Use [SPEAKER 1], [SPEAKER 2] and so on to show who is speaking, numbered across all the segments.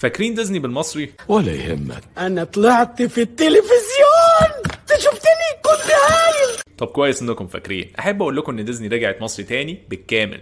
[SPEAKER 1] فاكرين ديزني بالمصري؟
[SPEAKER 2] ولا يهمك.
[SPEAKER 3] انا طلعت في التلفزيون، انت شفتني كنت هايل.
[SPEAKER 1] طب كويس انكم فاكرين. احب اقول لكم ان ديزني رجعت مصري تاني بالكامل.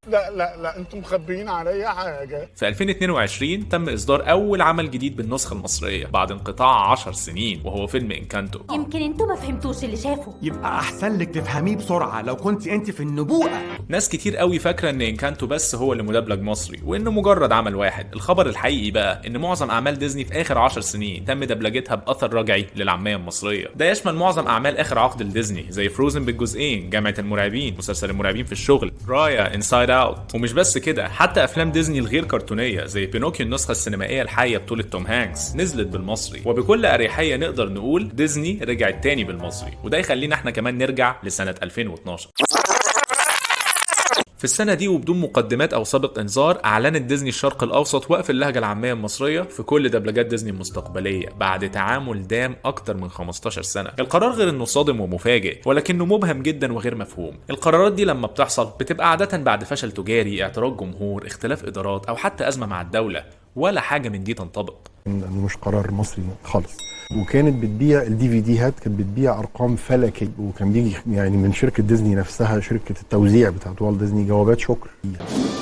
[SPEAKER 4] لا لا لا، انتم مخبيين عليا حاجة.
[SPEAKER 1] في 2022 تم اصدار اول عمل جديد بالنسخة المصرية بعد انقطاع 10 سنين، وهو فيلم انكانتو.
[SPEAKER 5] يمكن انتوا ما فهمتوش اللي شافه.
[SPEAKER 6] يبقى احسن لك تفهميه بسرعة لو كنت انت في النبوءة.
[SPEAKER 1] ناس كتير قوي فاكره ان انكانتو بس هو اللي مدبلج مصري وانه مجرد عمل واحد. الخبر الحقيقي بقى ان معظم اعمال ديزني في اخر 10 سنين تم دبلجتها باثر رجعي للعاميه المصرية. ده يشمل معظم اعمال اخر عقد لديزني زي Frozen بالجزئين، جامعه المرعبين، مسلسل المرعبين في الشغل، رايا، Inside Out. ومش بس كده، حتى افلام ديزني الغير كرتونيه زي بينوكيو النسخة السينمائية الحية بطوله توم هانكس نزلت بالمصري. وبكل اريحية نقدر نقول ديزني رجعت تاني بالمصري، وده يخلينا احنا كمان نرجع لسنه 2012. في السنة دي وبدون مقدمات أو سابق إنذار أعلنت ديزني الشرق الأوسط وقف اللهجة العامية المصرية في كل دبلجات ديزني المستقبلية بعد تعامل دام أكتر من 15 سنة. القرار غير إنه صادم ومفاجئ، ولكنه مبهم جدا وغير مفهوم. القرارات دي لما بتحصل بتبقى عادة بعد فشل تجاري، اعتراض جمهور، اختلاف إدارات، أو حتى أزمة مع الدولة. ولا حاجة من دي تنطبق.
[SPEAKER 7] انه مش قرار مصري خالص. وكانت بتبيع ال DVD هات، كانت بتبيع ارقام فلكيه، وكان بيجي يعني من شركة ديزني نفسها، شركة التوزيع بتاعت والت ديزني، جوابات شكر.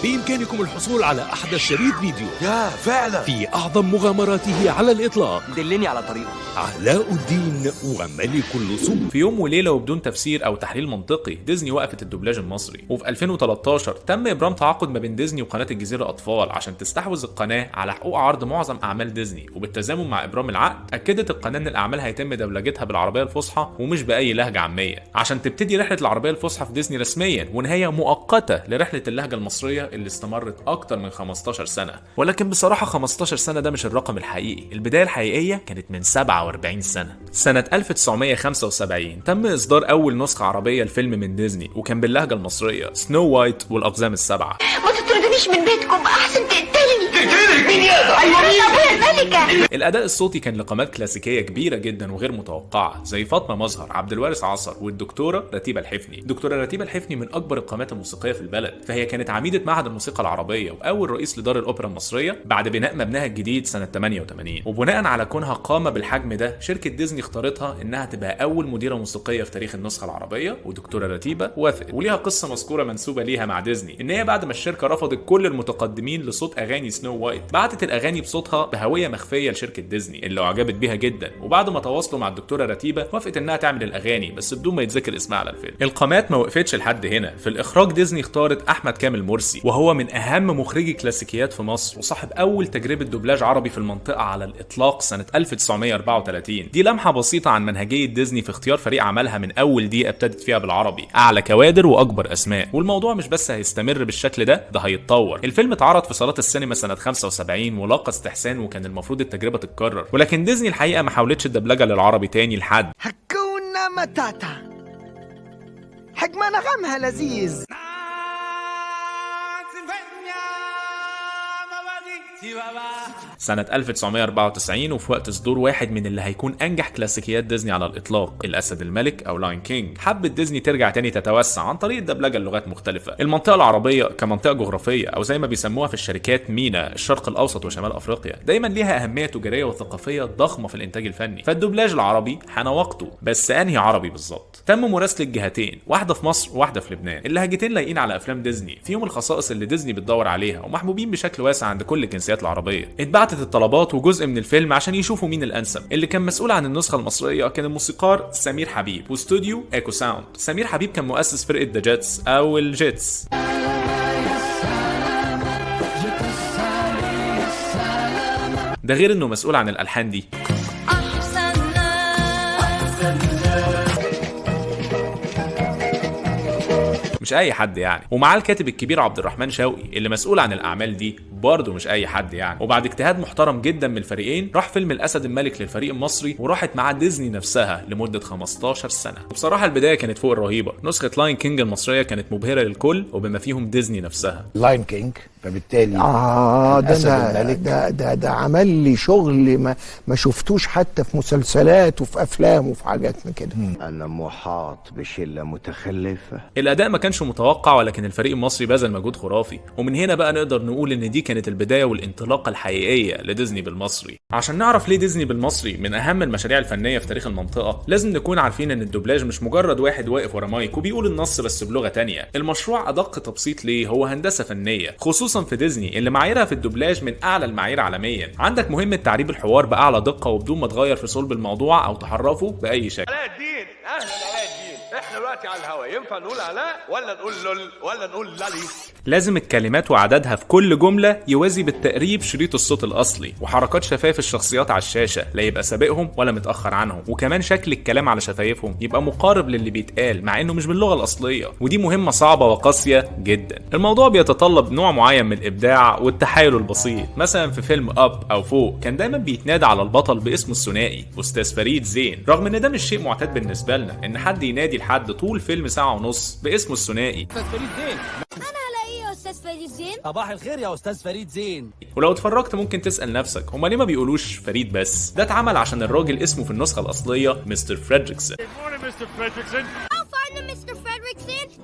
[SPEAKER 2] بإمكانكم الحصول على أحدث شريط فيديو
[SPEAKER 6] يا فعلا
[SPEAKER 2] في أعظم مغامراته على الإطلاق.
[SPEAKER 8] دلني على طريقه.
[SPEAKER 2] علاء الدين وملك اللصوص.
[SPEAKER 1] في يوم وليلة وبدون تفسير او تحليل منطقي ديزني وقفت الدوبلاج المصري. وفي 2013 تم ابرام تعاقد ما بين ديزني وقناة الجزيرة اطفال عشان تستحوذ القناة على حقوق عرض معظم اعمال ديزني. وبالتزامن مع ابرام العقد اكدت القناة ان الاعمال هيتم دبلجتها بالعربية الفصحى ومش باي لهجه عامية، عشان تبتدي رحله العربية الفصحى في ديزني رسميا، ونهاية مؤقتة لرحلة اللهجة المصرية اللي استمرت اكتر من 15 سنة. ولكن بصراحة 15 سنة ده مش الرقم الحقيقي، البداية الحقيقية كانت من 47 سنة. سنة 1975 تم اصدار اول نسخه عربية لفيلم من ديزني، وكان باللهجة المصرية، سنو وايت والاقزام السبعة.
[SPEAKER 5] ما تطردنيش من بيتكم احسن تقتلني. تقتلك مين يقدر؟ ايوه مين؟ ابويا الملكة.
[SPEAKER 1] الاداء الصوتي كان لقامات كلاسيكية كبيرة جدا وغير متوقعه زي فاطمة مظهر، عبد الوارث عصر، والدكتورة رتيبه الحفني. دكتورة رتيبه الحفني من اكبر القامات الموسيقية في البلد، فهي كانت عميده معهد الموسيقى العربية واول رئيس لدار الاوبرا المصرية بعد بناء مبناها الجديد سنة 88. وبناء على كونها قامه بالحجم ده، شركة ديزني اختارتها انها تبقى اول مديره موسيقية في تاريخ النسخة العربية، ودكتوره رتيبه وافقت. وليها قصة مذكورة منسوبه ليها مع ديزني، ان هي بعد ما الشركة رفضت كل المتقدمين لصوت اغاني سنو وايت، بعتت الاغاني بصوتها بهوية مخفية لشركة ديزني اللي اعجبت بيها جدا. وبعد ما تواصلوا مع الدكتورة رتيبه وافقت انها تعمل الاغاني بس بدون ما يتذكر اسمها على الفيلم. القامات ما وقفتش لحد هنا. في الاخراج ديزني اختارت احمد كامل مرسي، وهو من اهم مخرجي كلاسيكيات في مصر، وصاحب اول تجربه دوبلاج عربي في المنطقة على الاطلاق سنة 1934. دي لمحه بسيطة عن منهجيه ديزني في اختيار فريق عملها من اول دقيقة ابتدت فيها بالعربي، اعلى كوادر واكبر اسماء. والموضوع مش بس هيستمر بالشكل ده، ده هيتطور. الفيلم اتعرض في صالات السينما سنة 75 ولاقى استحسان، وكان المفروض التجربة تتكرر، ولكن ديزني الحقيقة ما حاولتش الدبلجة للعربي تاني لحد
[SPEAKER 3] هكونا متاتا، حجم نغمها لذيذ.
[SPEAKER 1] سنة 1994. وفي وقت صدور واحد من اللي هيكون أنجح كلاسيكيات ديزني على الإطلاق، الأسد الملك أو Lion King، حبت ديزني ترجع تاني تتوسع عن طريق الدبلجة للغات مختلفة. المنطقة العربية كمنطقة جغرافية أو زي ما بيسموها في الشركات MENA، الشرق الأوسط وشمال أفريقيا، دايما ليها أهمية تجارية وثقافية ضخمة في الإنتاج الفني، فالدوبلاج العربي حان وقته. بس أنهي عربي بالظبط؟ تم مراسلة جهتين، واحدة في مصر وواحدة في لبنان. اللهجتين لايقين على أفلام ديزني، فيهم الخصائص اللي ديزني بتدور عليها ومحبوبين بشكل واسع عند كل الجنسيات العربية. اتبعتت الطلبات وجزء من الفيلم عشان يشوفوا مين الانسب. اللي كان مسؤول عن النسخة المصرية كان الموسيقار سمير حبيب واستوديو ايكو ساوند. سمير حبيب كان مؤسس فرقه The Jets او الجيتس. ده غير انه مسؤول عن الالحان دي. مش اي حد يعني. ومعاه الكاتب الكبير عبد الرحمن شوقي اللي مسؤول عن الاعمال دي، برضه مش اي حد يعني. وبعد اجتهاد محترم جدا من الفريقين راح فيلم الاسد الملك للفريق المصري، وراحت معاه ديزني نفسها لمدة 15 سنة. وبصراحة البداية كانت فوق الرهيبة. نسخه Lion King المصرية كانت مبهرة للكل وبما فيهم ديزني نفسها.
[SPEAKER 9] Lion King، فبالتالي
[SPEAKER 3] ده
[SPEAKER 9] الملك.
[SPEAKER 3] ده عمل لي شغل ما شفتوش حتى في مسلسلات وفي افلام وفي حاجات من كده.
[SPEAKER 8] انا محاط بشله متخلفة.
[SPEAKER 1] الاداء ما كانش كانش متوقع، ولكن الفريق المصري بذل مجهود خرافي. ومن هنا بقى نقدر نقول ان دي كانت البداية والانطلاقه الحقيقية لديزني بالمصري. عشان نعرف ليه ديزني بالمصري من اهم المشاريع الفنية في تاريخ المنطقة، لازم نكون عارفين ان الدوبلاج مش مجرد واحد واقف ورا مايك وبيقول النص بس بلغه تانية. المشروع ادق تبسيط ليه هو هندسة فنية، خصوصا في ديزني اللي معاييرها في الدوبلاج من اعلى المعايير عالميا. عندك مهمة تعريب الحوار باعلى دقه وبدون ما تغير في صلب الموضوع او تحرفه باي شكل.
[SPEAKER 8] علاء الدين، اهلا علاء الدين، احنا دلوقتي على الهوا، ينفع نقول علاء ولا نقول لول ولا نقول لالي؟
[SPEAKER 1] لازم الكلمات وعددها في كل جملة يوازي بالتقريب شريط الصوت الأصلي، وحركات شفايف الشخصيات على الشاشة لا يبقى سابقهم ولا متأخر عنهم، وكمان شكل الكلام على شفايفهم يبقى مقارب للي بيتقال مع إنه مش باللغة الأصلية، ودي مهمة صعبة وقاسية جدا. الموضوع بيتطلب نوع معين من الإبداع والتحايل البسيط. مثلا في فيلم Up أو فوق كان دايما بيتنادى على البطل باسمه الثنائي أستاذ فريد زين، رغم إن ده مش شيء معتاد بالنسبة لنا إن حد ينادي لحد طول فيلم ساعة ونص باسمه الثنائي.
[SPEAKER 6] استاذ فريد زين.
[SPEAKER 5] انا على ايه يا استاذ فريد زين؟
[SPEAKER 6] صباح الخير يا استاذ فريد زين.
[SPEAKER 1] ولو اتفرجت ممكن تسأل نفسك هما ليه ما بيقولوش فريد بس؟ ده اتعمل عشان الراجل اسمه في النسخة الأصلية مستر فريدريكسون.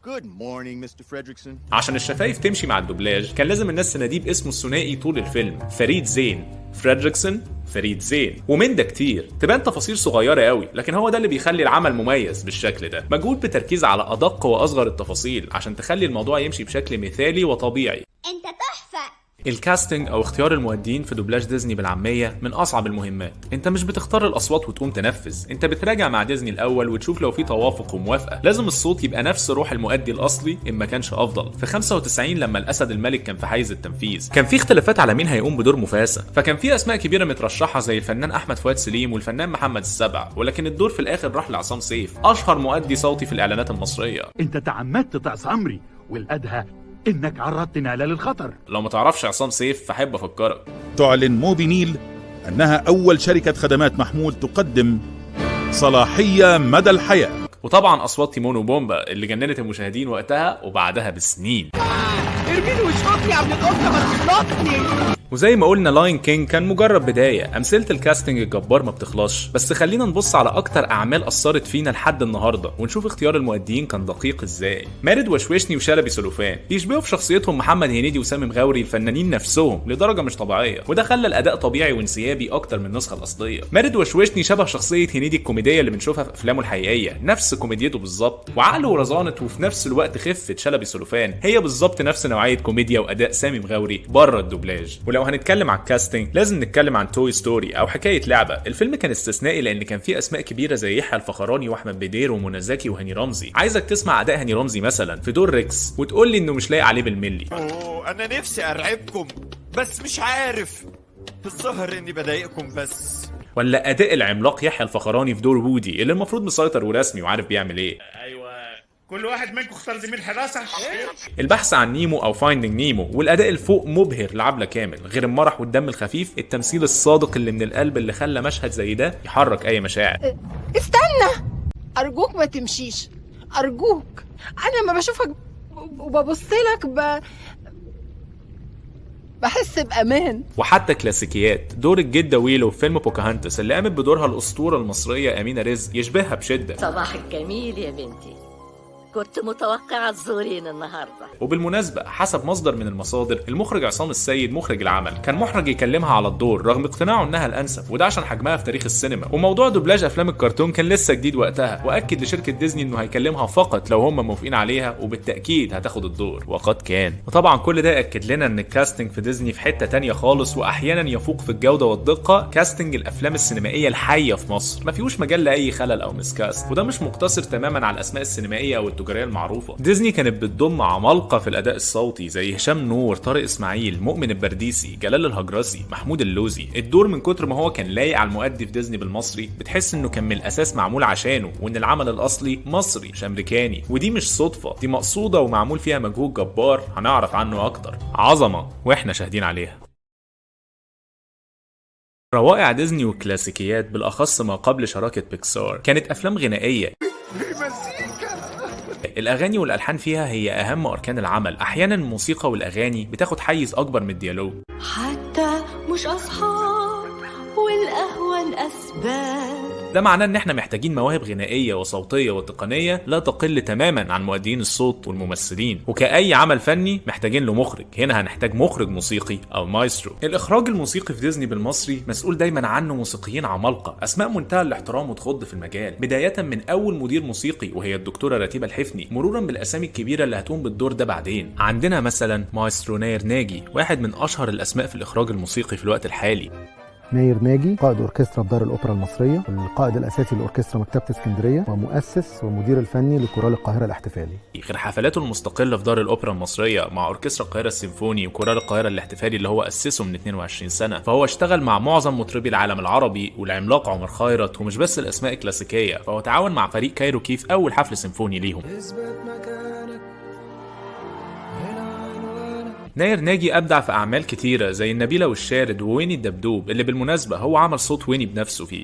[SPEAKER 9] Good morning, Mr. Fredrickson.
[SPEAKER 1] عشان الشفايف تمشي مع الدوبلاج كان لازم الناس تناديه باسمه الثنائي طول الفيلم، فريد زين، فريدريكسون، فريد زين. ومن ده كتير تبان تفاصيل صغيرة قوي، لكن هو ده اللي بيخلي العمل مميز بالشكل ده، مجهود بتركيز على أدق وأصغر التفاصيل عشان تخلي الموضوع يمشي بشكل مثالي وطبيعي.
[SPEAKER 5] انت تحفة.
[SPEAKER 1] ال casting او اختيار المؤدين في دوبلاج ديزني بالعامية من اصعب المهمات. انت مش بتختار الاصوات وتقوم تنفذ، انت بتراجع مع ديزني الاول وتشوف لو في توافق وموافقه. لازم الصوت يبقى نفس روح المؤدي الاصلي ان ما كانش افضل. في 95 لما الاسد الملك كان في حيز التنفيذ كان في اختلافات على مين هيقوم بدور مفاسا، فكان في اسماء كبيرة مترشحه زي الفنان احمد فؤاد سليم والفنان محمد السبع، ولكن الدور في الاخر راح لعصام سيف، اشهر مؤدي صوتي في الاعلانات المصرية.
[SPEAKER 10] انت تعمدت تعصي امري، والادهى انك عرضت نالا للخطر.
[SPEAKER 1] لو ما تعرفش عصام سيف فحب افكرك.
[SPEAKER 11] تعلن موبينيل أنها أول شركة خدمات محمول تقدم صلاحية مدى الحياة.
[SPEAKER 1] وطبعا اصوات تيمون وبومبا اللي جننت المشاهدين وقتها وبعدها بسنين.
[SPEAKER 3] ارميني وشوطني يا ابن القطة ما تغلطني.
[SPEAKER 1] وزي ما قلنا Lion King كان مجرد بداية، أمثلة ال casting الجبار ما بتخلصش، بس خلينا نبص على أكتر أعمال أثرت فينا لحد النهاردة ونشوف اختيار المؤديين كان دقيق إزاي. مارد وشوشني وشلبي سلوفان بيشبهوا في شخصيتهم محمد هنيدي وسامي مغاوري الفنانين نفسهم لدرجة مش طبيعية، وده خلى الأداء طبيعي وانسيابي أكتر من النسخة الأصلية. مارد وشوشني شبه شخصية هنيدي الكوميدية اللي بنشوفها في أفلامه الحقيقية، نفس كوميديته بالظبط، وعقله ورزانة وفي نفس الوقت خفة شلبي سلوفان هي بالظبط نفس نوعية كوميديا وأداء سامي مغاوري بره الدوبلاج. ولو هنتكلم عن ال casting لازم نتكلم عن Toy Story او حكاية لعبه. الفيلم كان استثنائي لان كان فيه اسماء كبيرة زي يحيى الفخراني واحمد بدير ومنى زكي وهاني رمزي. عايزك تسمع اداء هاني رمزي مثلا في دور ريكس وتقول لي انه مش لايق عليه بالملي.
[SPEAKER 8] اوه انا نفسي ارعبكم بس مش عارف، الظاهر اني بضايقكم بس.
[SPEAKER 1] ولا اداء العملاق يحيى الفخراني في دور وودي اللي المفروض مسيطر ورسمي وعارف بيعمل ايه.
[SPEAKER 4] ايوه كل واحد منكم اختار زميل حراسة.
[SPEAKER 1] البحث عن نيمو او Finding Nemo والاداء الفوق مبهر لعبله كامل، غير المرح والدم الخفيف، التمثيل الصادق اللي من القلب اللي خلى مشهد زي ده يحرك اي مشاعر.
[SPEAKER 12] استنى ارجوك ما تمشيش، ارجوك، انا لما بشوفك وببص لك بحس بامان.
[SPEAKER 1] وحتى كلاسيكيات دور الجدة ويلو في فيلم بوكاهانتس اللي قامت بدورها الاسطورة المصرية امينه رزق يشبهها بشده.
[SPEAKER 5] صباحك جميل يا بنتي، كنت متوقعة تزورين النهاردة.
[SPEAKER 1] وبالمناسبة حسب مصدر من المصادر المخرج عصام السيد مخرج العمل كان محرج يكلمها على الدور رغم اقتناعه انها الانسب، وده عشان حجمها في تاريخ السينما، وموضوع دوبلاج افلام الكرتون كان لسه جديد وقتها، واكد لشركة ديزني انه هيكلمها فقط لو هم موافقين عليها وبالتاكيد هتاخد الدور، وقد كان. وطبعا كل ده اكد لنا ان ال casting في ديزني في حتة تانية خالص، واحيانا يفوق في الجودة والدقة casting الافلام السينمائية الحية في مصر، ما فيهوش مجال لاي خلل او miscast، وده مش مقتصر تماما على الاسماء السينمائية او التجارية المعروفة. ديزني كانت بتضم عمالقة في الاداء الصوتي زي هشام نور، طارق اسماعيل، مؤمن البرديسي، جلال الهجرسي، محمود اللوزي. الدور من كتر ما هو كان لايق على المؤدي في ديزني بالمصري بتحس انه كان من الاساس معمول عشانه، وان العمل الاصلي مصري مش امريكاني، ودي مش صدفة، دي مقصوده ومعمول فيها مجهود جبار هنعرف عنه اكتر. عظمه واحنا شاهدين عليها. روائع ديزني والكلاسيكيات بالاخص ما قبل شراكة بيكسار كانت افلام غنائية. الأغاني والألحان فيها هي أهم أركان العمل، أحيانا الموسيقى والأغاني بتاخد حيز أكبر من ال dialogue.
[SPEAKER 5] حتى مش أصحاب والقهوة الأسباب،
[SPEAKER 1] ده معناه ان احنا محتاجين مواهب غنائية وصوتيه وتقنية لا تقل تماما عن مؤديين الصوت والممثلين. وكأي عمل فني محتاجين له مخرج، هنا هنحتاج مخرج موسيقي او مايسترو. الاخراج الموسيقي في ديزني بالمصري مسؤول دايما عنه موسيقيين عمالقة، اسماء منتهى الاحترام وتخض في المجال، بداية من اول مدير موسيقي وهي الدكتورة رتيبه الحفني، مرورا بالاسامي الكبيرة اللي هتقوم بالدور ده بعدين. عندنا مثلا مايسترو ناير ناجي، واحد من اشهر الاسماء في الاخراج الموسيقي في الوقت الحالي.
[SPEAKER 7] ناير ناجي قائد اوركسترا بدار الاوبرا المصرية، القائد الاساسي لاوركسترا مكتبه اسكندرية، ومؤسس ومدير الفني لكورال القاهرة الاحتفالي.
[SPEAKER 1] غير حفلاته المستقلة في دار الاوبرا المصرية مع اوركسترا القاهرة السيمفوني وكورال القاهرة الاحتفالي اللي هو اسسه من 22 سنة، فهو اشتغل مع معظم مطربي العالم العربي والعملاق عمر خيرت، ومش بس الاسماء الكلاسيكية، فهو تعاون مع فريق كايروكي في اول حفل سيمفوني ليهم. ناير ناجي أبدع في أعمال كتيرة زي النبيلة والشارد وويني الدبدوب اللي بالمناسبة هو عمل صوت ويني بنفسه فيه،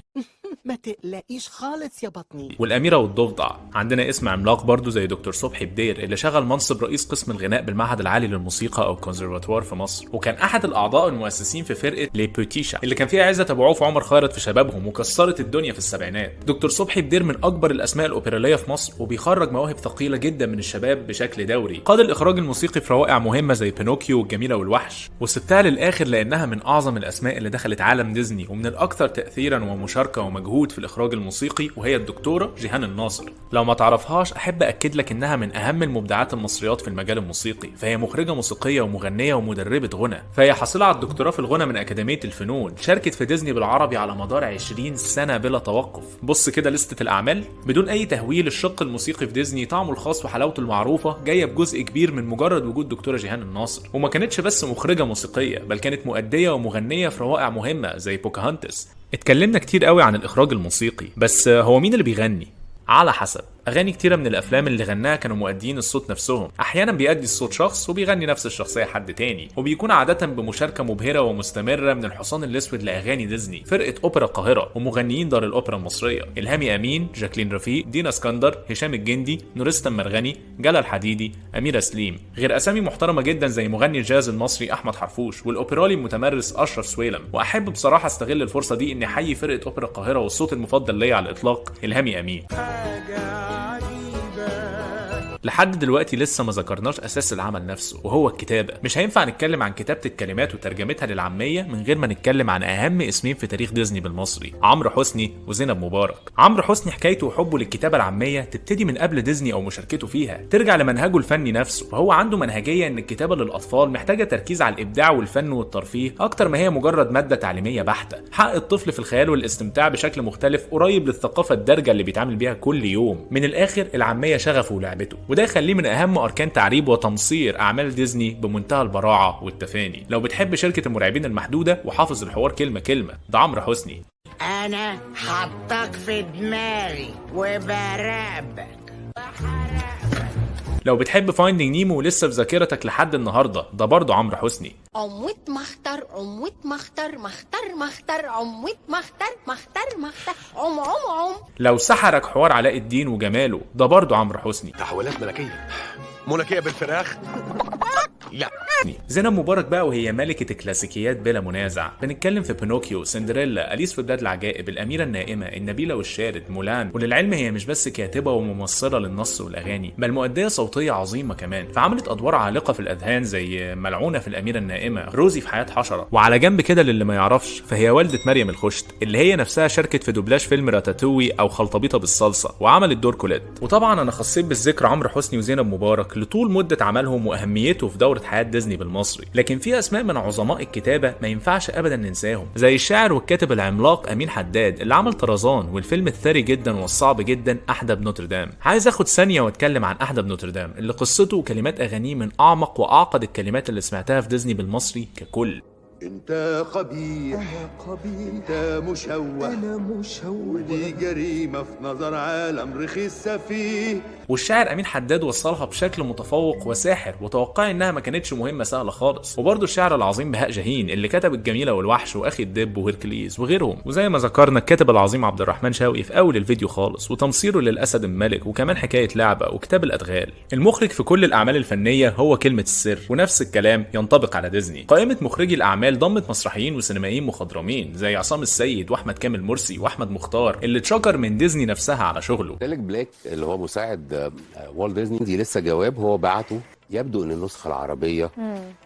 [SPEAKER 3] ما تقلقيش خالص يا بطني،
[SPEAKER 1] والأميرة والضفدع. عندنا اسم عملاق برضو زي دكتور صبحي بدير اللي شغل منصب رئيس قسم الغناء بالمعهد العالي للموسيقى أو الكونسرفاتوار في مصر، وكان أحد الأعضاء المؤسسين في فرقة Les Petits Chats اللي كان فيها عزت أبو عوف وعمر خيرت في شبابهم وكسرت الدنيا في السبعينات. دكتور صبحي بدير من أكبر الأسماء الأوبرالية في مصر، وبيخرج مواهب ثقيلة جدا من الشباب بشكل دوري. قاد الإخراج الموسيقي في روائع مهمة زي بينوكيو والجميلة والوحش، وسبتها للآخر لأنها من أعظم الأسماء اللي دخلت عالم ديزني ومن الأكثر تأثيرا ومشاركة ومجهود في الإخراج الموسيقي، وهي الدكتورة جيهان الناصر. لو ما تعرفهاش أحب أكد لك إنها من أهم المبدعات المصريات في المجال الموسيقي، فهي مخرجة موسيقية ومغنية ومدربة غنى، فهي حاصلة على الدكتوراه في الغنى من أكاديمية الفنون، شاركت في ديزني بالعربي على مدار 20 سنة بلا توقف. بص كده لستة الأعمال بدون أي تهويل. الشق الموسيقي في ديزني طعمه الخاص وحلاوته المعروفة جاية بجزء كبير من مجرد وجود دكتورة جيهان الناصر، وما كانتش بس مخرجة موسيقية بل كانت مؤدية ومغنية في روائع مهمة زي بوكاهانتس. اتكلمنا كتير قوي عن الإخراج الموسيقي، بس هو مين اللي بيغني؟ على حسب. أغاني كتيرة من الأفلام اللي غناها كانوا مؤديين الصوت نفسهم، أحيانا بيأدي الصوت شخص وبيغني نفس الشخصية حد تاني، وبيكون عادة بمشاركة مبهرة ومستمرة من الحصان الأسود لأغاني ديزني، فرقة أوبرا القاهرة ومغنيين دار الأوبرا المصرية، إلهامي أمين، جاكلين رفيق، دينا اسكندر، هشام الجندي، نورستان مرغني، جلال حديدي، أميرة سليم، غير أسامي محترمة جدا زي مغني الجاز المصري أحمد حرفوش والأوبرالي المتمرس أشرف سويلم. وأحب بصراحة أستغل الفرصة دي إني أحيي فرقة أوبرا القاهرة والصوت المفضل ليا على الإطلاق إلهامي أمين. لحد دلوقتي لسه ما ذكرناش اساس العمل نفسه وهو الكتابة. مش هينفع نتكلم عن كتابه الكلمات وترجمتها للعاميه من غير ما نتكلم عن اهم اسمين في تاريخ ديزني بالمصري، عمرو حسني وزينب مبارك. عمرو حسني حكايته وحبه للكتابة العامية تبتدي من قبل ديزني او مشاركته فيها، ترجع لمنهجه الفني نفسه، فهو عنده منهجيه ان الكتابة للاطفال محتاجه تركيز على الابداع والفن والترفيه اكتر ما هي مجرد مادة تعليمية بحته. حق الطفل في الخيال والاستمتاع بشكل مختلف قريب للثقافة الدارجة اللي بيتعامل بيها كل يوم. من الاخر العامية شغفه ولعبته، وده يخليه من اهم اركان تعريب وتمصير اعمال ديزني بمنتهى البراعه والتفاني. لو بتحب شركة المرعبين المحدودة وحافظ الحوار كلمة كلمة، ده عمرو حسني.
[SPEAKER 5] انا حطك في دماغي وبراقبك.
[SPEAKER 1] لو بتحب Finding Nemo ولسه في ذاكرتك لحد النهارده، ده برضه عمرو حسني.
[SPEAKER 12] عموت مختر عموت مختر مختر مختر عموت مختر مختر مختر عم عم عم.
[SPEAKER 1] لو سحرك حوار علاء الدين وجماله، ده برضه عمرو حسني.
[SPEAKER 2] تحولات ملكية، ملكية بالفراخ. لا.
[SPEAKER 1] زينب مبارك بقى وهي ملكة الكلاسيكيات بلا منازع. بنتكلم في بينوكيو، سندريلا، أليس في بلاد العجائب، الأميرة النائمة، النبيلة والشارد، مولان. وللعلم هي مش بس كاتبة وممثلة للنص والأغاني، بل مؤدية صوتية عظيمة كمان، فعملت أدوار عالقة في الأذهان زي ملعونة في الأميرة النائمة، روزي في حياة حشرة. وعلى جنب كده للي ما يعرفش، فهي والدة مريم الخشت اللي هي نفسها شاركت في دوبلاج فيلم راتاتوي أو خلطبيطة بالصلصة وعملت دور كوليت. وطبعا أنا خصيت بالذكر عمرو حسني وزينب مبارك لطول مدة عملهم وأهميته في دورة حياة ديزني بالمصري، لكن في اسماء من عظماء الكتابة ما ينفعش ابدا ننساهم، زي الشاعر والكاتب العملاق امين حداد اللي عمل طرزان والفيلم الثري جدا والصعب جدا احدب نوتردام. عايز اخد ثانية واتكلم عن احدب نوتردام اللي قصته وكلمات اغانيه من اعمق واعقد الكلمات اللي سمعتها في ديزني بالمصري ككل.
[SPEAKER 9] انت قبيح، انت مشوه، انا مشوه، ودي جريمة في نظر عالم رخيص سفيه.
[SPEAKER 1] والشاعر امين حداد وصلها بشكل متفوق وساحر، وتوقعي انها ما كانتش مهمة سهلة خالص. وبرده الشاعر العظيم بهاء جاهين اللي كتب الجميلة والوحش واخي الدب وهيركليز وغيرهم. وزي ما ذكرنا الكاتب العظيم عبد الرحمن شوقي في اول الفيديو خالص، وتمصيره للاسد الملك، وكمان حكاية لعبه وكتاب الادغال. المخرج في كل الاعمال الفنية هو كلمة السر، ونفس الكلام ينطبق على ديزني. قائمة مخرجي الاعمال الاعمال ضمت مسرحيين وسينمائيين مخضرمين زي عصام السيد واحمد كامل مرسي واحمد مختار، اللي اتشكر من ديزني نفسها على شغله.
[SPEAKER 13] ديلك بلاك اللي هو مساعد والت ديزني، دي لسه جواب هو بعته، يبدو ان النسخة العربية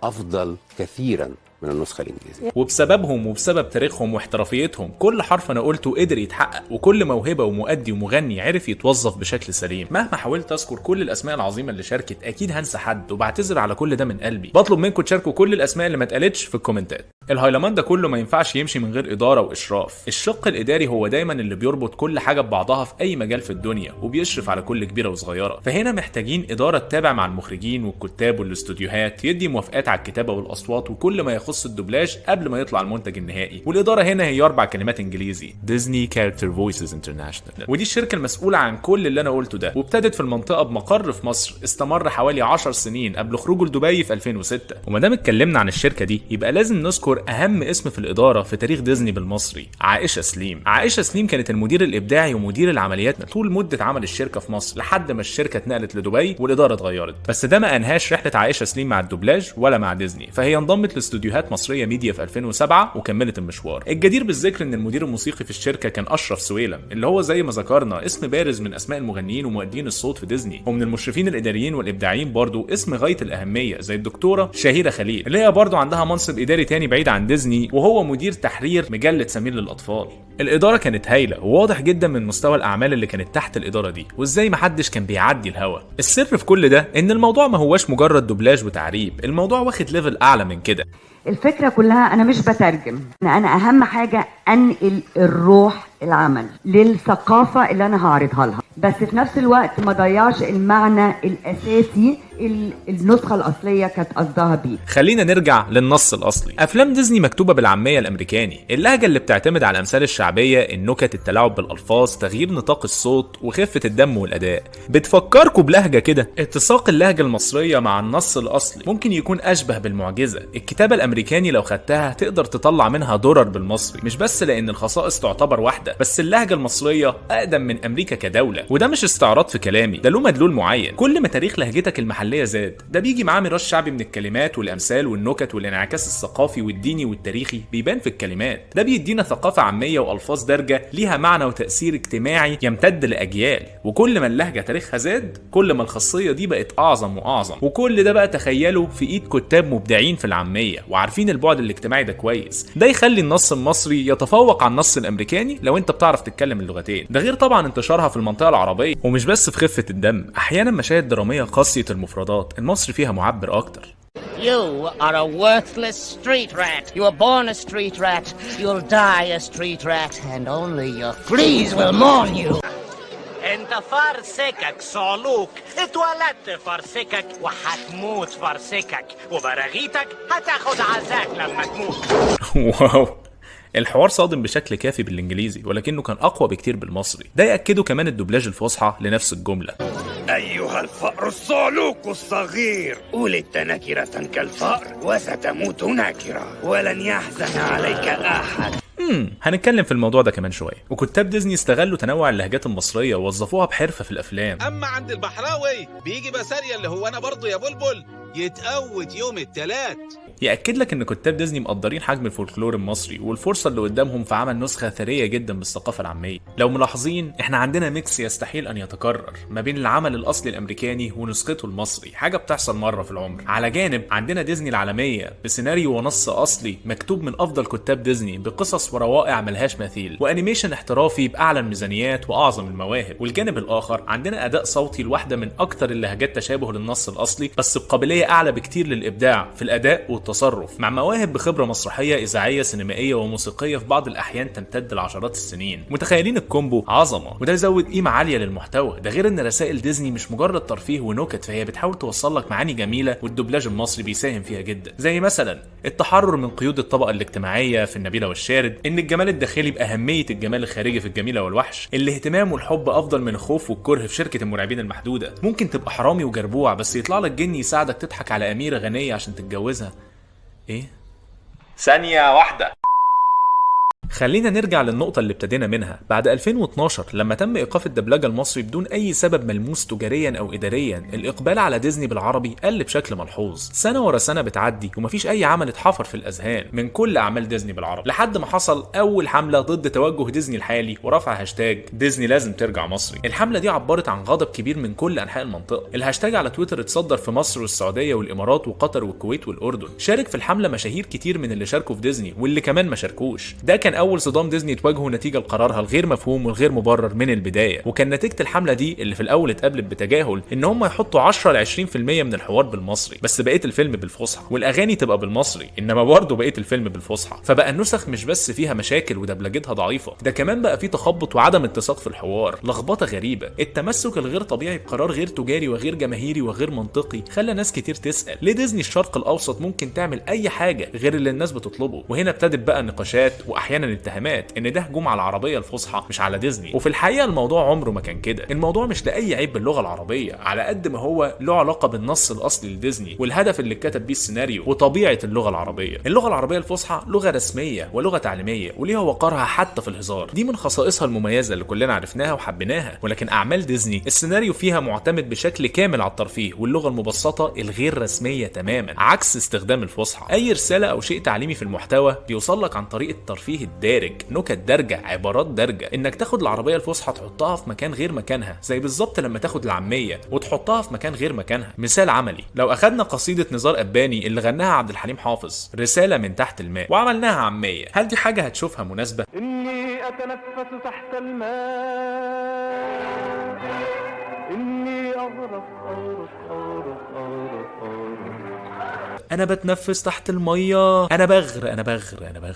[SPEAKER 13] افضل كثيرا من النسخة الانجليزية.
[SPEAKER 1] وبسببهم وبسبب تاريخهم واحترافيتهم كل حرف انا قلته قدر يتحقق، وكل موهبة ومؤدي ومغني عرف يتوظف بشكل سليم. مهما حاولت اذكر كل الاسماء العظيمة اللي شاركت اكيد هنسى حد، وبعتذر على كل ده من قلبي. بطلب منكم تشاركوا كل الاسماء اللي ما اتقالتش في الكومنتات. الهيلمان ده كله ما ينفعش يمشي من غير ادارة واشراف. الشق الاداري هو دايما اللي بيربط كل حاجة ببعضها في اي مجال في الدنيا، وبيشرف على كل كبيرة وصغيره. فهنا محتاجين ادارة تتابع مع المخرجين والكتاب والاستوديوهات، يدي موافقات على الكتابة والاصوات وكل ما يخص الدوبلاج قبل ما يطلع المنتج النهائي. والادارة هنا هي 4 كلمات انجليزي: Disney Character Voices International. ودي الشركة المسؤولة عن كل اللي انا قلته ده، وابتدت في المنطقة بمقر في مصر استمر حوالي 10 سنين قبل خروجه لدبي في 2006. وما دام اتكلمنا عن الشركة دي يبقى لازم نذكر اهم اسم في الادارة في تاريخ ديزني بالمصري، عائشه سليم. عائشه سليم كانت المدير الابداعي ومدير العمليات طول مده عمل الشركة في مصر لحد ما الشركة اتنقلت لدبي والادارة اتغيرت. بس ده ما انهاش رحله عائشه سليم مع الدوبلاج ولا مع ديزني، فهي انضمت لاستوديوهات مصرية ميديا في 2007 وكملت المشوار. الجدير بالذكر ان المدير الموسيقي في الشركة كان اشرف سويلم، اللي هو زي ما ذكرنا اسم بارز من اسماء المغنيين ومؤدين الصوت في ديزني، ومن المشرفين الاداريين والابداعيين برضو اسم غاية الاهمية زي الدكتورة شهيرة خليل، اللي هي برضو عندها منصب اداري تاني بعيد عن ديزني، وهو مدير تحرير مجلة سمير للاطفال. الادارة كانت هايلة، وواضح جدا من مستوى الاعمال اللي كانت تحت الادارة دي، وازاي محدش كان بيعدي الهوا. السر في كل ده ان الموضوع ما هواش مجرد دوبلاج وتعريب، الموضوع واخد level اعلى من كده.
[SPEAKER 14] الفكرة كلها انا مش بترجم، انا اهم حاجة انقل الروح العمل للثقافة اللي انا هعرضها لها، بس في نفس الوقت ما ضيعش المعنى الاساسي اللي النسخة الاصلية كانت قصدها بيه.
[SPEAKER 1] خلينا نرجع للنص الاصلي. افلام ديزني مكتوبة بالعامية الامريكاني، اللهجة اللي بتعتمد على الامثال الشعبية، النكت، التلاعب بالالفاظ، تغيير نطاق الصوت، وخفه الدم والاداء. بتفكركم بلهجة كده. اتساق اللهجة المصرية مع النص الاصلي ممكن يكون اشبه بالمعجزه. الكتابة الامريكاني لو خدتها تقدر تطلع منها درر بالمصري، مش بس لان الخصائص تعتبر واحدة، بس اللهجة المصرية اقدم من امريكا كدولة. وده مش استعراض في كلامي، ده له مدلول معين. كل ما تاريخ لهجتك المحلية زاد، ده بيجي معاه ميراث شعبي من الكلمات والامثال والنكت والانعكاس الثقافي والديني والتاريخي بيبان في الكلمات. ده بيدينا ثقافة عامية والفاظ دارجه ليها معنى وتاثير اجتماعي يمتد لاجيال. وكل ما اللهجة تاريخها زاد، كل ما الخاصية دي بقت اعظم واعظم. وكل ده بقى تخيله في ايد كتاب مبدعين في العامية وعارفين البعد الاجتماعي ده كويس. ده يخلي النص المصري يتفوق على النص الامريكاني لو انت بتعرف تتكلم اللغتين. ده غير طبعا انتشارها في المنطقة العربية. ومش بس في خفه الدم، احيانا مشاهد درامية قاسية المفردات المصري فيها معبر اكتر.
[SPEAKER 15] You are a worthless street rat. You were born a street rat. You'll die a street rat, and only your fleas will mourn you.
[SPEAKER 16] انت فار سكك صعلوك، اتولدت فار سكك وهتموت فار سكك، وبراغيتك هتاخد عزاك لما تموت.
[SPEAKER 1] wow، الحوار صادم بشكل كافي بالانجليزي، ولكنه كان اقوى بكتير بالمصري. ده ياكده كمان الدوبلاج الفصحى لنفس الجملة.
[SPEAKER 17] أيها الفأر الصعلوك الصغير، ولدت نكرة كالفأر وستموت نكرة ولن يحزن عليك أحد.
[SPEAKER 1] هنتكلم في الموضوع ده كمان شوية. وكتاب ديزني استغلوا تنوع اللهجات المصرية ووظفوها بحرفه في الافلام.
[SPEAKER 18] اما عند البحراوي بيجي بسارية اللي هو انا برضه يا بلبل يتقوت يوم التلات.
[SPEAKER 1] يأكد لك ان كتاب ديزني مقدرين حجم الفولكلور المصري والفرصة اللي قدامهم في عمل نسخه ثرية جدا بالثقافة العامية. لو ملاحظين احنا عندنا mix يستحيل ان يتكرر ما بين العمل الاصلي الامريكاني ونسخته المصري، حاجة بتحصل مرة في العمر. على جانب عندنا ديزني العالمية بسيناريو ونص اصلي مكتوب من افضل كتاب ديزني بقصص وروائع ملهاش مثيل، و animation احترافي باعلى الميزانيات واعظم المواهب. والجانب الاخر عندنا اداء صوتي لواحدة من اكثر اللهجات تشابه للنص الاصلي، بس بقابليه اعلى بكتير للابداع في الاداء والتصرف، مع مواهب بخبره مسرحية اذاعية سينمائية وموسيقيه في بعض الاحيان تمتد لعشرات السنين. متخيلين ال combo؟ عظمه، وده يزود قيمة عالية للمحتوى. ده غير ان رسائل ديزني مش مجرد ترفيه ونكت، فهي بتحاول توصل لك معاني جميلة، والدوبلاج المصري بيساهم فيها جدا، زي مثلا التحرر من قيود الطبقة الاجتماعية في النبيلة والشارد، ان الجمال الداخلي باهمية الجمال الخارجي في الجميلة والوحش، الاهتمام والحب افضل من الخوف والكره في شركة المرعبين المحدودة، ممكن تبقى حرامي وجربوع بس يطلع لك جني يساعدك تضحك على اميره غنية عشان تتجوزها. ايه؟ ثانية واحدة. خلينا نرجع للنقطة اللي ابتدينا منها بعد 2012 لما تم إيقاف الدبلجة المصري بدون أي سبب ملموس تجاريا أو إداريا. الإقبال على ديزني بالعربي قل بشكل ملحوظ، سنة ورا سنة بتعدي ومفيش أي عمل اتحفر في الأذهان من كل أعمال ديزني بالعربي، لحد ما حصل أول حملة ضد توجه ديزني الحالي ورفع هاشتاج ديزني لازم ترجع مصري. الحملة دي عبرت عن غضب كبير من كل أنحاء المنطقة. الهاشتاج على تويتر اتصدر في مصر والسعودية والإمارات وقطر والكويت والأردن. شارك في الحملة مشاهير كتير من اللي شاركوا في ديزني واللي كمان ما شاركوش. ده كان اول صدام ديزني تواجهه نتيجة لقرارها الغير مفهوم والغير مبرر من البداية. وكان نتيجة الحملة دي اللي في الاول اتقابلت بتجاهل ان هم يحطوا 10 ل 20% من الحوار بالمصري، بس بقية الفيلم بالفصحى، والاغاني تبقى بالمصري، انما برضه بقية الفيلم بالفصحى. فبقى النسخ مش بس فيها مشاكل ودبلجتها ضعيفة، ده كمان بقى فيه تخبط وعدم اتساق في الحوار، لخبطة غريبة. التمسك الغير طبيعي بقرار غير تجاري وغير جماهيري وغير منطقي خلى ناس كتير تسال ليه ديزني الشرق الاوسط ممكن تعمل اي حاجة غير اللي الناس بتطلبه. وهنا ابتدت بقى النقاشات واحيانا اتهامات ان ده هجوم على العربية الفصحى مش على ديزني. وفي الحقيقة الموضوع عمره ما كان كده. الموضوع مش لاي عيب باللغة العربية على قد ما هو له علاقة بالنص الاصلي لديزني والهدف اللي اتكتب بيه السيناريو وطبيعه اللغة العربية. اللغة العربية الفصحى لغة رسمية ولغة تعليمية وليها وقارها حتى في الهزار، دي من خصائصها المميزة اللي كلنا عرفناها وحبيناها. ولكن اعمال ديزني السيناريو فيها معتمد بشكل كامل على الترفيه واللغة المبسطه الغير رسمية تماما، عكس استخدام الفصحى. اي رسالة او شيء تعليمي في المحتوى بيوصل لك عن طريق الترفيه الدارج، نكت دارجه، عبارات دارجه. انك تاخد العربية الفصحى تحطها في مكان غير مكانها، زي بالظبط لما تاخد العامية وتحطها في مكان غير مكانها. مثال عملي، لو اخدنا قصيدة نزار قباني اللي غناها عبد الحليم حافظ رسالة من تحت الماء وعملناها عامية، هل دي حاجة هتشوفها مناسبة؟
[SPEAKER 19] اني اتنفس تحت الماء، اني اغرق اغرق اغرق اغرق اغرق،
[SPEAKER 1] انا بتنفس تحت المية، انا بغرق انا بغرق انا بغرق.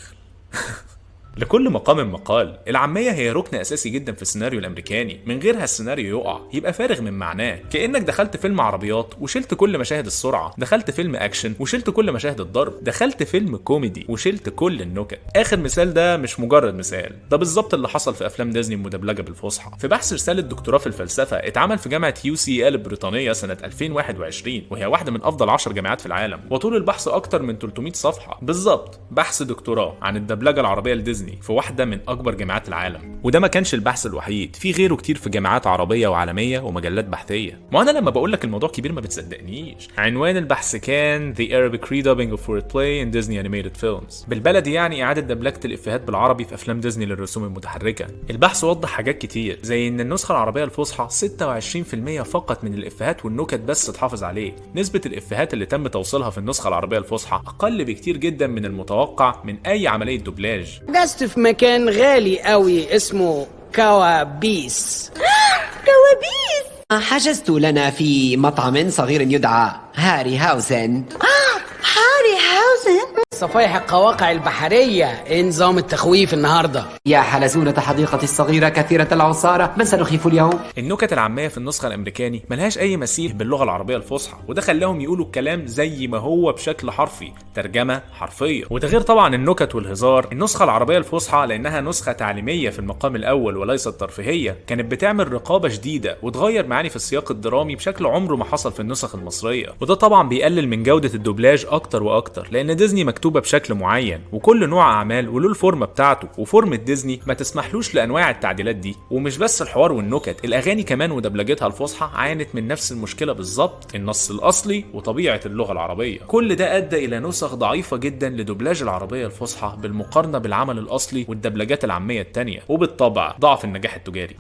[SPEAKER 1] لكل مقام مقال. العامية هي ركن أساسي جدا في السيناريو الأمريكاني، من غيرها السيناريو يقع، يبقى فارغ من معناه. كأنك دخلت فيلم عربيات وشلت كل مشاهد السرعة، دخلت فيلم أكشن وشلت كل مشاهد الضرب، دخلت فيلم كوميدي وشلت كل النكت. آخر مثال ده مش مجرد مثال، ده بالظبط اللي حصل في أفلام ديزني المدبلجة بالفصحى. في بحث رسالة دكتوراه في الفلسفة اتعمل في جامعة UCL البريطانية سنة 2021، وهي واحدة من أفضل 10 جامعات في العالم، وطول البحث أكتر من 300 صفحة. بالظبط بحث دكتوراه عن الدبلجة العربية لديزني في واحدة من أكبر جامعات العالم. وده ما كانش البحث الوحيد، في غيره كتير في جامعات عربية وعالمية ومجلات بحثية. ما أنا لما بقول لك الموضوع كبير ما بتصدقنيش. عنوان البحث كان The Arabic Redubbing of Wordplay in Disney Animated Films، بالبلدي يعني إعادة دبلجة الإفيهات بالعربي في أفلام ديزني للرسوم المتحركة. البحث وضح حاجات كتير، زي إن النسخة العربية الفصحى 26% فقط من الإفيهات والنكت بس تحافظ عليه. نسبة الإفيهات اللي تم توصيلها في النسخة العربية الفصحى أقل بكتير جدا من المتوقع من أي عملية دوبلاج.
[SPEAKER 20] جلست في مكان غالي قوي اسمه كوابيس.
[SPEAKER 12] كوابيس.
[SPEAKER 21] حجزت لنا في مطعم صغير يدعى هاري هاوزن.
[SPEAKER 12] هاري هاوزن.
[SPEAKER 20] صفايح القواقع البحرية. ايه نظام التخويف النهاردة؟
[SPEAKER 21] يا حلزونة حديقتي الصغيرة كثيرة العصارة، من سنخيف اليوم؟
[SPEAKER 1] النكت العامية في النسخة الأمريكاني ملهاش أي مثيل باللغة العربية الفصحى، وده خلاهم يقولوا الكلام زي ما هو بشكل حرفي، ترجمة حرفية. وده غير طبعا النكت والهزار. النسخة العربية الفصحى لأنها نسخة تعليمية في المقام الأول وليست ترفيهية، كانت بتعمل رقابة شديدة وتغير معاني في السياق الدرامي بشكل عمره ما حصل في النسخ المصرية. وده طبعا بيقلل من جودة الدوبلاج أكتر وأكتر، لأن ديزني مكتوبة بشكل معين وكل نوع أعمال وله الفورمة بتاعته، وفورمة ديزني ما تسمحلوش لأنواع التعديلات دي. ومش بس الحوار والنكت، الأغاني كمان ودبلجتها الفصحى عانت من نفس المشكلة بالظبط، النص الأصلي وطبيعة اللغة العربية. كل ده أدى إلى نسخ ضعيفة جدا لدوبلاج العربية الفصحى بالمقارنة بالعمل الأصلي والدبلجات العامية التانية، وبالطبع ضعف النجاح التجاري.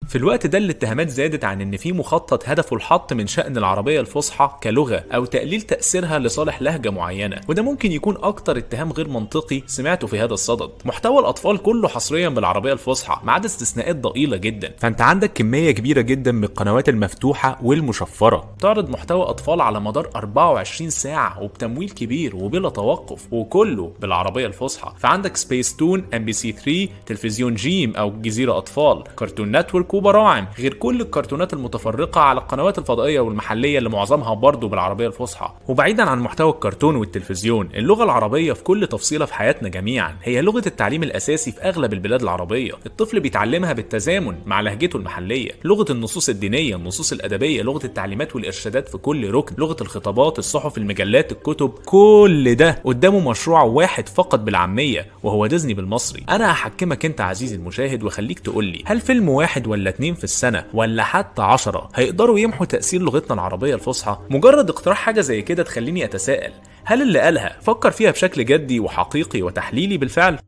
[SPEAKER 1] في الوقت ده الاتهامات زادت عن ان في مخطط هدفه الحط من شأن العربية الفصحى كلغة او تقليل تأثيرها لصالح لهجة معينة، وده ممكن يكون اكتر اتهام غير منطقي سمعته في هذا الصدد. محتوى الاطفال كله حصريا بالعربية الفصحى ما عدا استثناءات ضئيلة جدا، فانت عندك كمية كبيرة جدا من القنوات المفتوحة والمشفرة تعرض محتوى اطفال على مدار 24 ساعة وبتمويل كبير وبلا توقف، وكله بالعربية الفصحى. فعندك سبيس تون، MBC 3، تلفزيون جيم او جزيرة اطفال، كارتون نتورك، وبراعم، غير كل الكرتونات المتفرقة على القنوات الفضائية والمحليه اللي معظمها برضه بالعربية الفصحى. وبعيدا عن محتوى الكرتون والتلفزيون، اللغة العربية في كل تفصيله في حياتنا جميعا، هي لغة التعليم الاساسي في اغلب البلاد العربية، الطفل بيتعلمها بالتزامن مع لهجته المحلية، لغة النصوص الدينية، النصوص الادبية، لغة التعليمات والارشادات في كل ركن، لغة الخطابات، الصحف، المجلات، الكتب، كل ده قدامه مشروع واحد فقط بالعامية وهو ديزني بالمصري. انا هحكمك انت عزيزي المشاهد واخليك تقول لي هل فيلم واحد ولا 2 في السنة ولا حتى 10 هيقدروا يمحوا تاثير لغتنا العربية الفصحى؟ مجرد اقتراح حاجة زي كده تخليني اتساءل، هل اللي قالها فكر فيها بشكل جدي وحقيقي وتحليلي بالفعل؟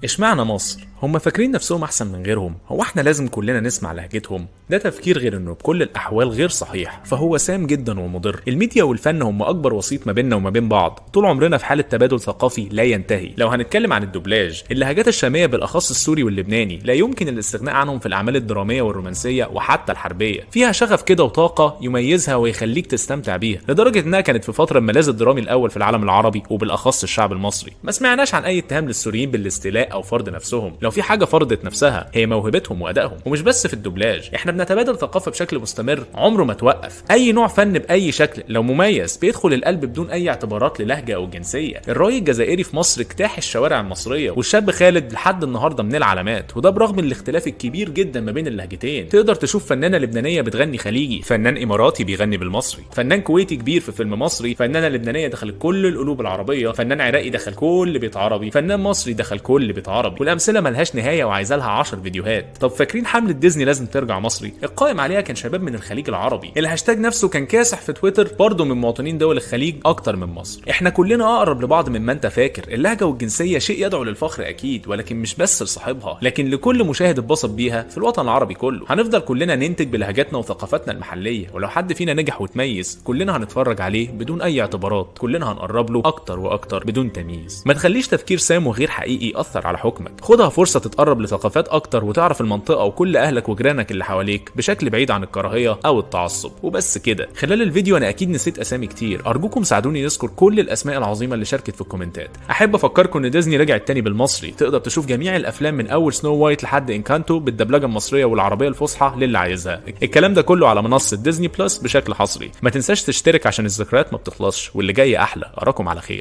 [SPEAKER 1] اشمعنى مصر؟ هم فاكرين نفسهم احسن من غيرهم؟ هو احنا لازم كلنا نسمع لهجتهم؟ ده تفكير غير انه بكل الاحوال غير صحيح، فهو سام جدا ومضر. الميديا والفن هم اكبر وسيط ما بيننا وما بين بعض، طول عمرنا في حاله تبادل ثقافي لا ينتهي. لو هنتكلم عن الدوبلاج، اللهجات الشامية بالاخص السوري واللبناني لا يمكن الاستغناء عنهم في الاعمال الدرامية والرومانسيه وحتى الحربية، فيها شغف كده وطاقة يميزها ويخليك تستمتع بيها، لدرجة انها كانت في فترة الملاذ الدرامي الاول في العالم العربي وبالاخص الشعب المصري. ما سمعناش عن اي اتهام للسوريين بالاستيلاء او فرض نفسهم، لو في حاجة فرضت نفسها هي موهبتهم وادائهم. ومش بس في الدوبلاج، احنا بنتبادل ثقافة بشكل مستمر عمره ما توقف. اي نوع فن باي شكل لو مميز بيدخل القلب بدون اي اعتبارات للهجه او جنسية. الراي الجزائري في مصر اجتاح الشوارع المصرية، والشاب خالد لحد النهارده من العلامات، وده برغم الاختلاف الكبير جدا ما بين اللهجتين. تقدر تشوف فنانة لبنانية بتغني خليجي، فنان اماراتي بيغني بالمصري، فنان كويتي كبير في فيلم مصري، فنانة لبنانية دخلت كل القلوب العربية، فنان عراقي دخل كل بيت عربي، فنان مصري دخل كل بيت عربي. والامثلة ملهاش نهاية وعايزه لها 10 فيديوهات. طب فاكرين حمله ديزني لازم ترجع مصري؟ القائم عليها كان شباب من الخليج العربي، الهاشتاج نفسه كان كاسح في تويتر برضه من مواطنين دول الخليج اكتر من مصر. احنا كلنا اقرب لبعض مما انت فاكر. اللهجة والجنسيه شيء يدعو للفخر اكيد، ولكن مش بس لصاحبها، لكن لكل مشاهد اتبسط بيها في الوطن العربي كله. هنفضل كلنا ننتج بلهجاتنا وثقافتنا المحلية، ولو حد فينا نجح وتميز كلنا هنتفرج عليه بدون اي اعتبارات، كلنا هنقرب له اكتر واكتر بدون تمييز. ما تخليش تفكير سام وغير حقيقي ياثر على حكمك، خدها فرصة تتقرب لثقافات اكتر وتعرف المنطقة وكل اهلك وجيرانك اللي حواليك بشكل بعيد عن الكراهية او التعصب. وبس كده، خلال الفيديو انا اكيد نسيت اسامي كتير، ارجوكم ساعدوني نذكر كل الاسماء العظيمة اللي شاركت في الكومنتات. احب افكركم ان ديزني رجعت تاني بالمصري، تقدر تشوف جميع الافلام من اول Snow White لحد Encanto بالدبلجه المصرية والعربية الفصحى للي عايزها. الكلام ده كله على منصة Disney Plus بشكل حصري. ما تنساش تشترك عشان الذكريات ما بتخلصش واللي جاي احلى. اراكم على خير.